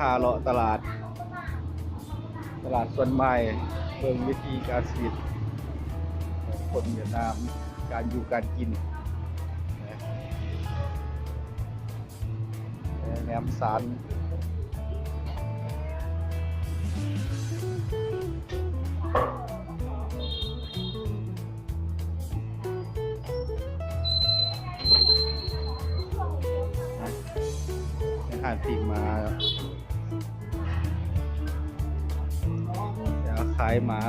ພາເລາະຕະຫຼາດ ຕະຫຼາດສວນໄມ້ ເບິ່ງວິຖີການຊີວິດຂອງຄົນຫວຽດນາມ ການຢູ່ການກິນ ແນມສານ ຮ້ານປີ້ງໝາ ແລ້ວຂາຍໝາ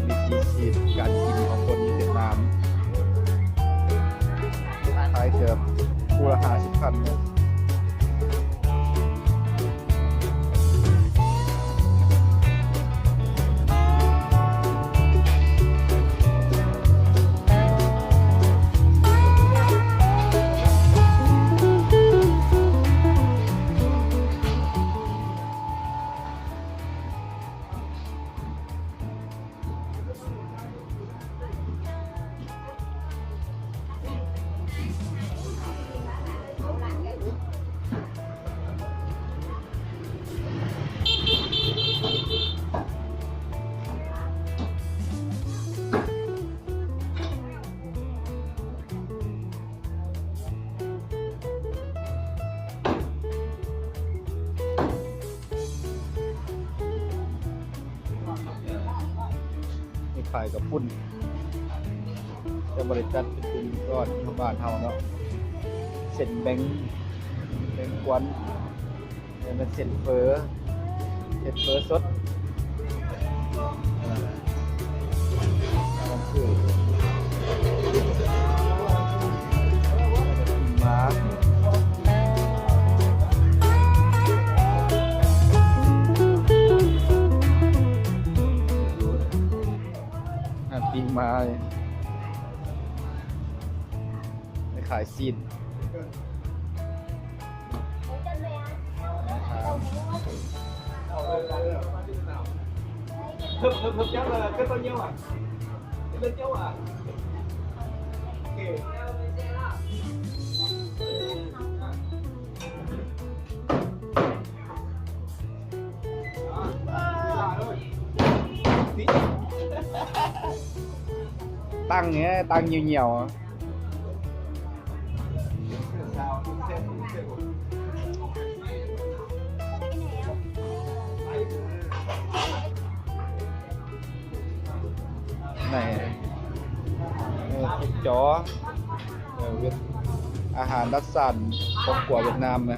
ວິຖີຊີວິດການກິນຂອງຄົນຫວຽດນາມ ຂາຍເກືອບຄູ່ລະຫ້າສິບພັນ. ມີຂາຍເຂົ້າປຸ້ນ ແຕ່ບໍ່ໄດ້ຈັດເປັນກຸ່ມກ້ອນຄືບ້ານເຮົາເນາະ ເສັ້ນແບງ ແບງກວນ ແມ່ນເສັ້ນເຝີ ເຮັດເຝີສົດ ປີ້ງໝາ ໄປຂາຍຊີ້ນ. ຕັ້ງນີ້ ຕັ້ງຍ່ຽວໆ. ໃນ ເອີ ເຮັດຈໍ ເອີ ອາຫານດັດສັນຄອບຄົວຫວຽດນາມນະ.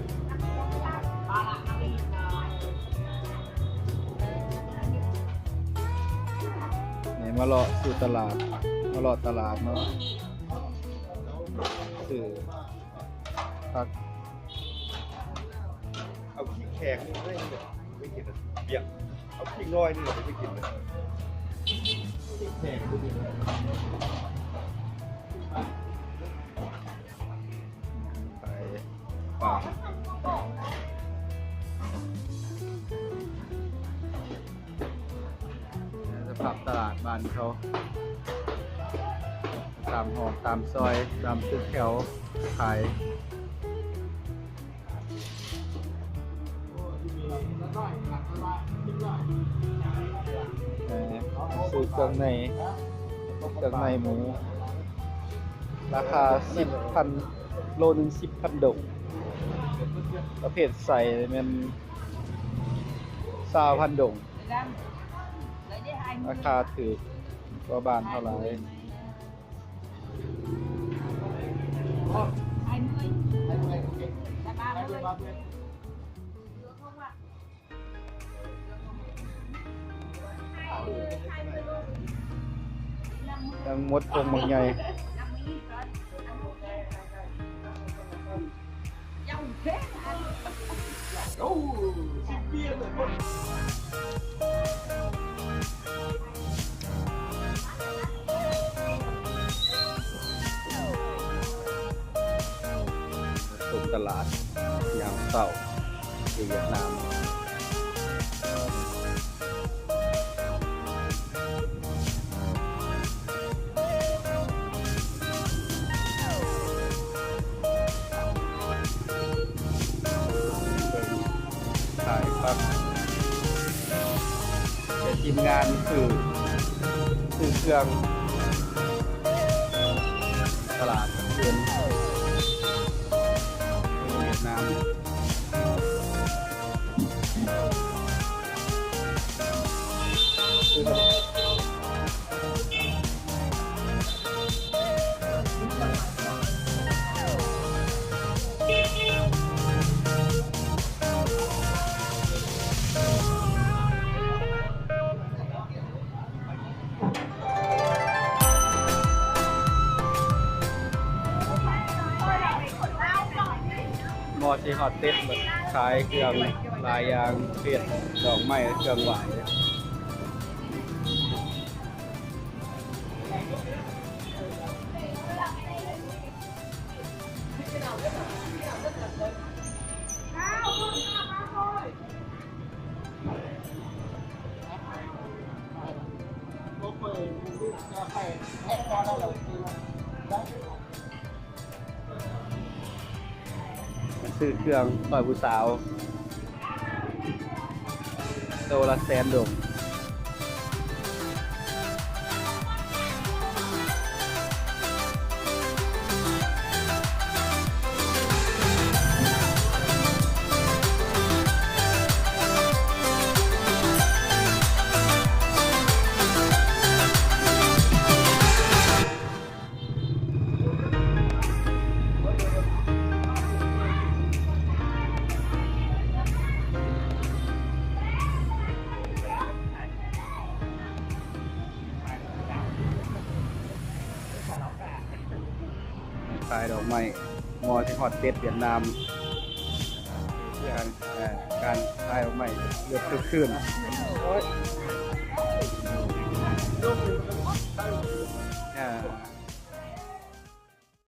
ນີ້ມາເລາະສູ່ຕະຫຼາດ ມາເລາະຕະຫຼາດເນາະ ຊື້ຜັກ ເອົາຂີງແຂງໜຶ່ງໄວ້ ໄປກິນເບຍ ເອົາຂີງນ້ອຍໜຶ່ງໄປກິນເບຍ ຂີງແຂງໜຶ່ງ ໄປ ປາ ສະພາບຕະຫຼາດບ້ານເຂົາ ຕາມຮ່ອງ ຕາມຊອຍ ຕາມຕຶກແຖວຂາຍ ຊື້ເຄື່ອງໃນ ເຄື່ອງໃນໝູ ລາຄາສິບພັນ ໂລໜຶ່ງສິບພັນດົງ ປະເພດໄສ້ແມ່ນຊາວພັນດົງ ລາຄາຖືກກວ່າບ້ານເຮົາຫຼາຍ. ທັງໝົດທົ່ງບັກໃຫຍ່. ຊົມຕະຫຼາດຍາມເຊົ້າທີ່ຫວຽດນາມ. ເປັນທີມງານຊື້ ຊື້ເຄື່ອງຕະຫຼາດເປັນຫວຽດນາມ. ໝໍ້ຊິຮອດເຕັດ ແບບຂາຍເຄື່ອງຫຼາຍຢ່າງ ເພດ ດອກໄມ້ ເຄື່ອງໄຫວ້. ຊື້ເຄື່ອງຊ່ອຍຜູ້ສາວ ໂຕລະແສນດົງ. ຂາຍດອກໄມ້ ໝໍ້ຊິຮອດເຕັດຫວຽດນາມ ການ ເອີ ການຂາຍດອກໄມ້ເລີ່ມຄຶກຄື້ນ.